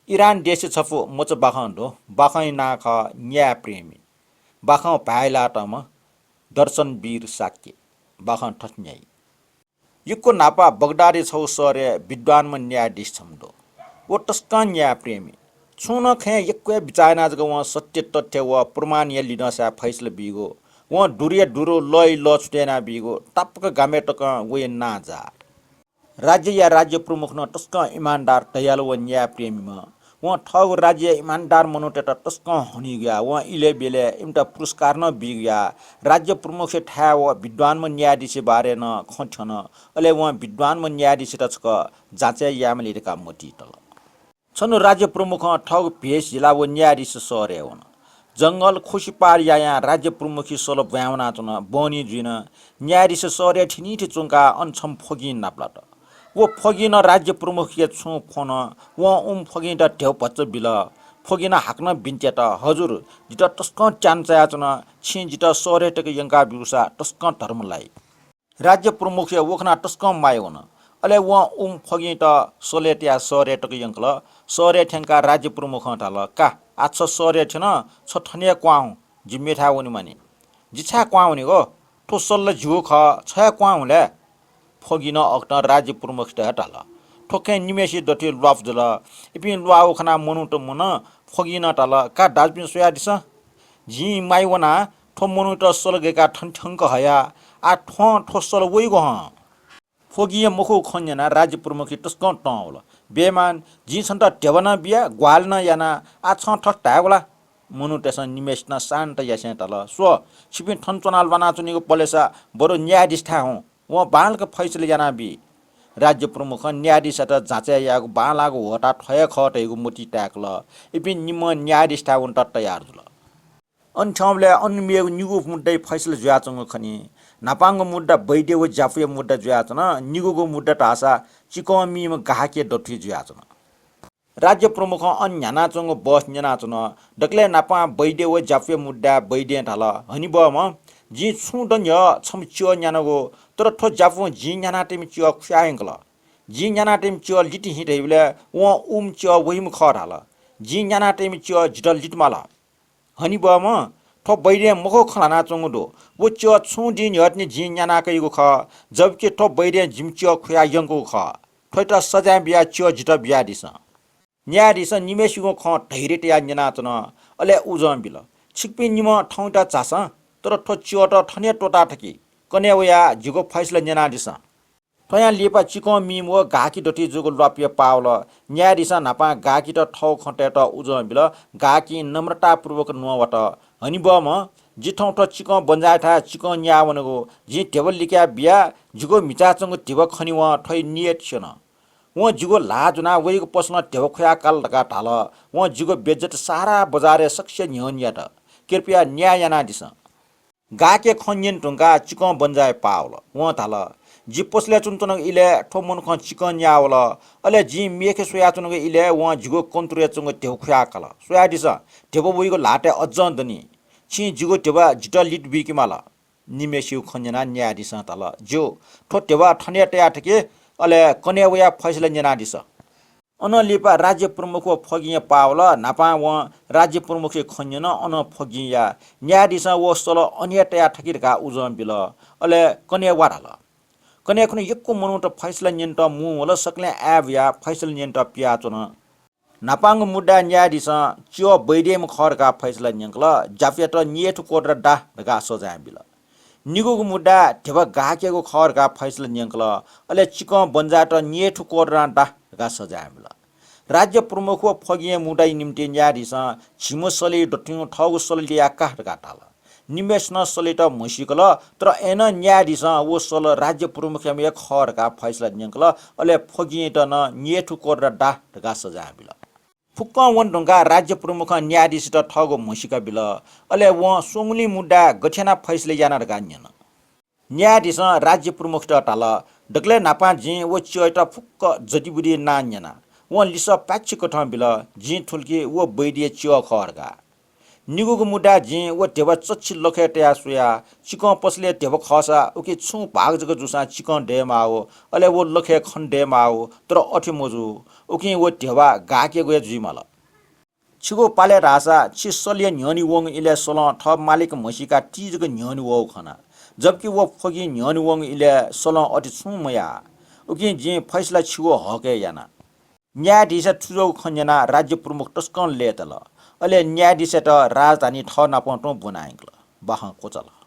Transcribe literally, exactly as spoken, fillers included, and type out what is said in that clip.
इरान देशय् छपु मचा बाखं दु। बाखंया नां खः न्यायप्रेमी। बाखं भाय् लाःतःम्ह दर्शनवीर शाक्य। बाखं थथे न्ह्याइ। यक्व न्हापा बगदादय् छगू शहरय् विद्वान्म्ह न्यायाधीश छम्ह दु। व तसकं न्यायप्रेमी। छुं नं खँय् यक्व हे बिचाः यानाः जक वं सत्य तथ्य व प्रमाणया लिधंसाय् फैसला बीगु, वं दुरुया दुरु, लःया लः छुटे यानाबीगु तापाक गामय् तकं वया नां जाः। राज्यया राज्य प्रमुख नं तसकं इमानदार, दयालु व न्यायप्रेमीम्ह। वं थःगु राज्यया इमानदार मनूतय्त तसकं हनेगु याः। वं इलय् ब्यलय् इमित पुरस्कार नं बीगु याः। राज्य प्रमुखया थाय् व विद्वान्म्ह न्यायाधीशया बारे नं खँ थ्यन। अले वं विद्वान्म्ह न्यायाधीशयात छकः जाँचय् यायेमाली धकाः मतिइ तल। छन्हु राज्य प्रमुखं थःगु भेष हिलाः व न्यायाधीश शहरय् वन। जंगल खुसि पार यायां राज्य प्रमुखया सल ब्वाँय् वनाच्वन। बहनी जुइन। न्यायाधीश शहरय् थ्यनीथ्यंच्वंकाः अन छम्ह फ्वगिं नापलात। व फ्वगिं नं राज्य प्रमुखया छुं फ्वन। वं उम्ह फ्वगिंयात ध्यबा भचा बिल। फ्वगिं नं हाकनं बिन्ति यात, "हजुर, जितः तसकं त्यानु चायाच्वन। छिं जितः शहरय् तक यंकाब्यूसा तसकं धर्म लाइ।" राज्य प्रमुखया व खनाः तसकं माया वन। अले वं उम्ह फ्वगिंयात सलय् तयाः शहरय् तक यंकल। शहरय् थ्यंकाः राज्य प्रमुखं धाल, "का, आः छ शहरय् थ्यन, छ थन हे क्वहां हुँ, जि मेथाय् वनेमानि।" "जि छाय् क्वहां वनेगु? थ्व सल ला जिगु खः, छ हे क्वहां हुँ लय्।" फ्वगिं नं अकथं राज्य प्रमुखयात हे धाल। थ्व खँय् निम्हय्सित दथुइ ल्वापु जुल। इपिं ल्वाःगु खनाः मनूत मुन। फ्वगिं नं धाल, "का दाजुपिं, स्वयादिसँ। जिं माया वनाः थ्व मनूयात सल गय्काः थन थ्यंक हया। आः थ्वं थ्व सल वइगु हं।" फ्वगिंया मखुगु खँ न्यनाः राज्य प्रमुखया तसकं तं वल। "बेइमान, जिं छन्त ध्यबा नं बिया, ग्वाहालि नं याना, आः छं थथे धायेगु ला?" मनूतय्सं निम्हय्सितं शान्त यासें धाल, "स्व, छिपिं थन च्वनाः ल्वानाच्वनीगु पलेसा बरु न्यायाधीशथाय् हुँ, वं बांलाक फैसला यानाबी।" राज्य प्रमुखं न्यायाधीशयात जाँचय् यायेगु बांलाःगु ह्वःताः थ्व हे खः धइगु मतिइ ताय्कल। इपिं निम्हं न्यायाधीशथाय् वनेत तयार जुल। अन थ्यंबलय् अन मेगु निगू मुद्दाया फैसला जुयाच्वंगु खनी। न्हापांगु मुद्दा बैद्य व ज्यापुया मुद्दा जुयाच्वन। निगूगु मुद्दा धाःसा चिकं मीम्ह गाहकया दथुइ जुयाच्वन। राज्य प्रमुखं अन न्ह्यानाच्वंगु बहस न्यनाच्वन। दकलय् न्हापां बैद्य व ज्यापुया मुद्दाय् बैद्यं धाल, "हनेबहःम्ह, जिं छुं दँ न्ह्यः छम्ह च्यः न्यानागु, तर थ्व ज्यापुं जिं न्यानातइम्ह च्यः खुयायंकल। जिं न्यानातइम्ह च्यः लित हिं धइबलय् वं उम्ह च्यः वइम्ह खः धाल। जिं न्यानातइम्ह च्यः जितः लित माल।" हनेबहःम्ह, थ्व बैद्यं मखुगु खँ ल्हानाच्वंगु दु। व च्यः छुं दिं न्ह्यःतिनि जिं न्यानाकइगु खः, जबकि थ्व बैद्यं जिमि च्यः खुयाः यंकूगु खः। थ्वयात सजाँय बियाः च्यः जितः बियादिसँ। न्यायाधीशं निम्हय्सिगु खँ धैर्य तयाः न्यनाच्वन, अले उजं बिल, "छिकपिं निम्हं थौंयात झासँ, तर थ्व च्यःत थन हे त्वःताः थकि। कन्हय् वयाः जिगु फैसला न्यनादिसँ।" थ्वयां लिपा चिकं मीम्ह व गाःकि दथुइ जूगु ल्वापुया पाः वल। न्यायाधीशं न्हापां गाःकित थःगु खँ तयेत उजं बिल। गाःकिं नम्रतापूर्वक न्ववात, "हनेबहःम्ह, जि थौं थ्व चिकं बन्जाःयाथाय् चिकं न्याः वनागु। जिं ध्यबा लिकाये बियाः जिगु म्हिचाय् च्वंगु धिबा खनेवं थ्वया नियत स्यन। वं जिगु ल्हाः ज्वनाः वइगु पसलं ध्यबा खुयाः काल धकाः धाल। वं जिगु बेइज्जत सारा बजारय् सकसिया न्ह्यःने यात। कृपया न्याय यानादिसँ।" गाःकिया खँ न्यने धुंकाः चिकं बन्जाःया पाः वल। वं धाल, "जि पसलय् च्वनाच्वनागु इलय् थ्व मनुखं चिकं न्याः वल। अले जिं मेखे स्वयाच्वनागु इलय् वं जिगु कन्तुरय् च्वंगु ध्यबा खुयाः काल। स्वयादिसँ, ध्यबा वइगु ल्हातय् अज्जं दनि। छिं जिगु ध्यबा जितः लित बुइके माल।" निम्हय्सिगु खँ न्यनाः न्यायाधीशं धाल, "ज्यू, थ्व ध्यबा थन हे तयाः थकि, अले कन्हय् वयाः फैसला न्यनादिसँ।" अनं लिपा राज्य प्रमुख व फ्वगिंया पाः वल। न्हापां वं राज्य प्रमुखया खँ न्यन, अनं फ्वगिंया। न्यायाधीशं व सल अन हे तयाः थकि धकाः उजं बिल। अले कन्हय् वा धाल। कन्हय् खुन्हु यक्व मनूत फैसला न्यनेत मुं वल। सकलें आय् बुयाः फैसला न्यनेत पियाच्वन। न्हापांगु मुद्दाय् न्यायाधीशं च्यः बैद्यम्ह खः धकाः फैसला न्यंकल, ज्यापुयात न्येथु कोर्रा दाः धकाः सजाँय बिल। निगूगु मुद्दाय् ध्यबा गाःकियागु खः धकाः फैसला न्यंकल, अले चिकं बन्जाःयात न्येथु कोर्रां दाः धकाः सजाँय बिल। राज्य प्रमुख व फ्वगिंया मुद्दाया निंतिं न्यायाधीशं झिम्ह सलया दथुइ थःगु सल ल्ययाः का धकाः धाल। निम्हय्सिनं सलयात म्हसीकल, तर अय्‌नं न्यायाधीशं व सल राज्य प्रमुखयाम्ह हे खः धकाः फैसला न्यंकल, अले फ्वगिंयात नं न्येथु कोर्रा दाः धकाः सजाँय बिल। फुक्कं वने धुंकाः राज्य प्रमुखं न्यायाधीशयात थःगु म्हसीका बिल। अले वं स्वंगुलिं मुद्दाय् गथे यानाः फैसला याना धकाः न्यन। न्यायाधीशं राज्य प्रमुखयात धाल, "दकलय् न्हापां जिं व च्यःयात फुक्क जदिबुदिया नां न्यना।" वं लिसः पाय्‌छि कथं बिल, "जिं थुल कि व बैद्यया च्यः खः" धकाः। निगूगु मुद्दा जिं व ध्यबा चच्छि लखय् तयाः स्वया। चिकं पसलय् ध्यबा खःसा उकी छुं भाग जक जूसां चिकं दयेमाःगु, अले व लखय् खने दयेमाःगु, तर अथे मजू। उकिं व ध्यबा गाःकेगु हे जुइमाल। छिगु पालय् धाःसा छि सलया न्ह्यःने वंगु इलय् सलं थः मालिक म्हसीका ति जक न्ह्यःने वःगु खना। जबकि व फगिं न्ह्यःने वंगु इलय् सलं अथे छुं मयाः। उकिं जिं फैसला छिगु हकय् याना। न्यायाधीशया थुज्वःगु खँ न्यनाः राज्य प्रमुख तसकं लय्ताल। अले न्यायाधीशयात राजधानी थः नापं तुं ब्वना यंकल। बाखं क्वचाल।